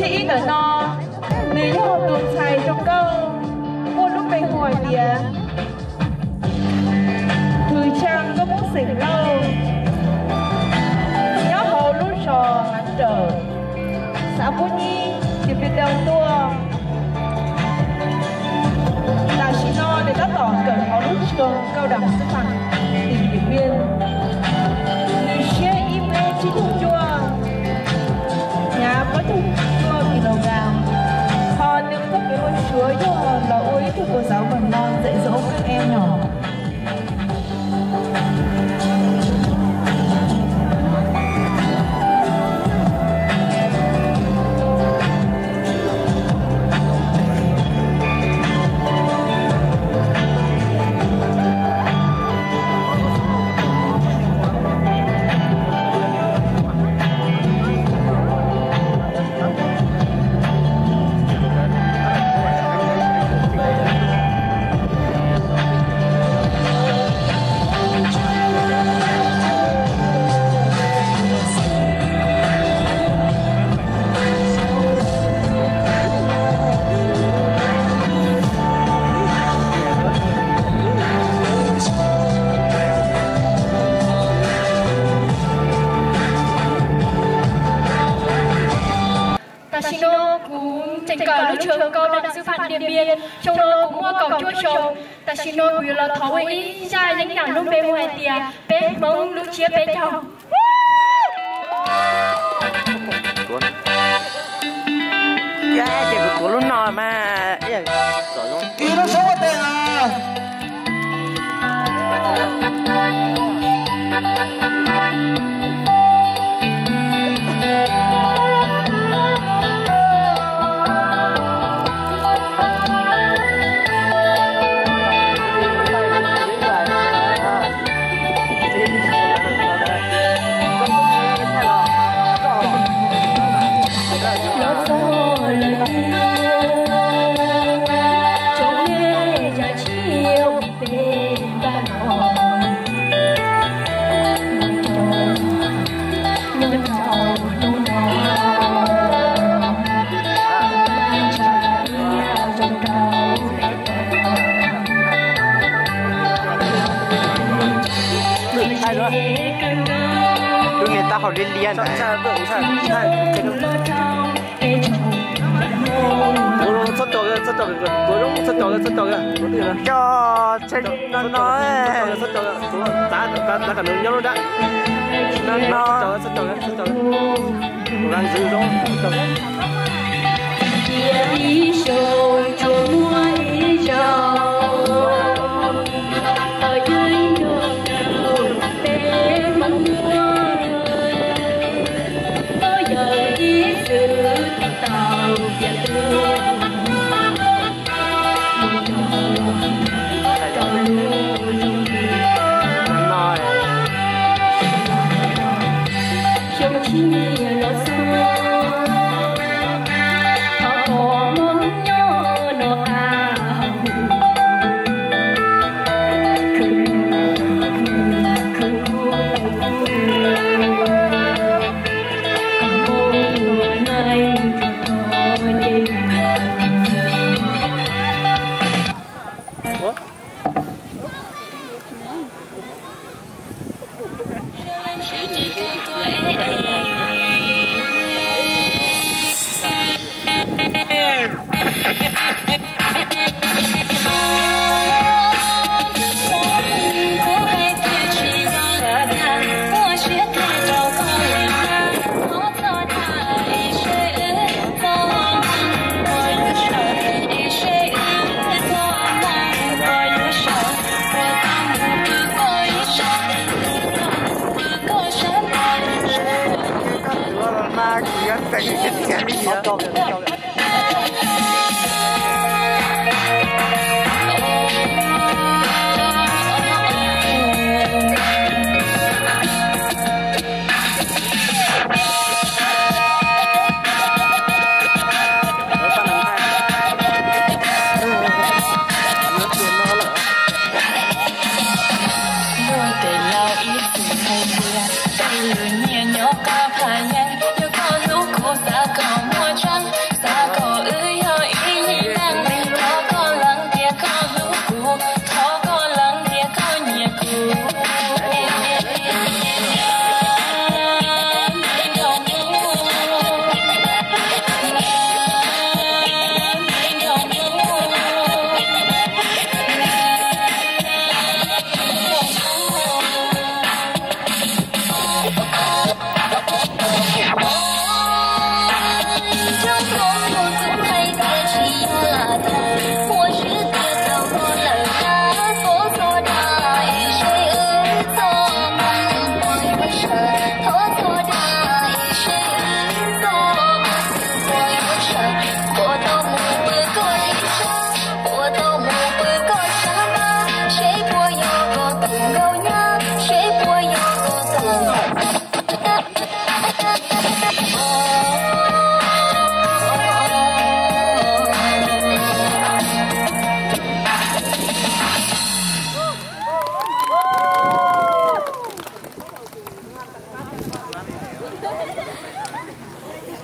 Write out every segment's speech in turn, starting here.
Thib ib ntawm no, nws yog tus ntxhais zoo nkauj, muaj lub npe hu hais tias Thwm Tshav Nkauj Hmoob xeem Lauj, nyob hauv lub zos Hav Rawm, xav Pub Nyib, tis pi tau tuaj. Tam sim no nws tab tom kawm hauv lub trường cao đẳng sư phạm tỉnh Điện Biên. Nws siab ib mev tsib caug cuaj, hnyav plaub caug cuaj kilogram. Ho nws txoj kev ua suav yog los ua ib tug cô giáo mầm non dạy dỗ các em nhỏ. Tam sim no kuv tseem kawm lub trường cao đẳng sư phạm Điện Biên, xyoo no kuv muaj kaum cuaj xyoo. Tam sim no kuv yuav los thov ua ib zaj yeeb yam lub npe hu hais tias peb Hmoob lub tsiab peb caug. Ces kuv tuav lub no mas ib lub suab ua tes na. Lub niag taub hau liab liab ntawd. Txhob tua, txhob tua, txhob tua, txhob tua. Coj tsheb no no. Txav kom nws nyob lub nrab no no.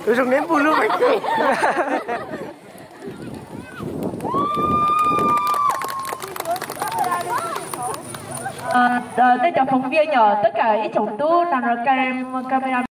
Tus zoo neb npug lub me ces. Tej cov phóng viên yom, tất cả ib tsoom tub nrog camera.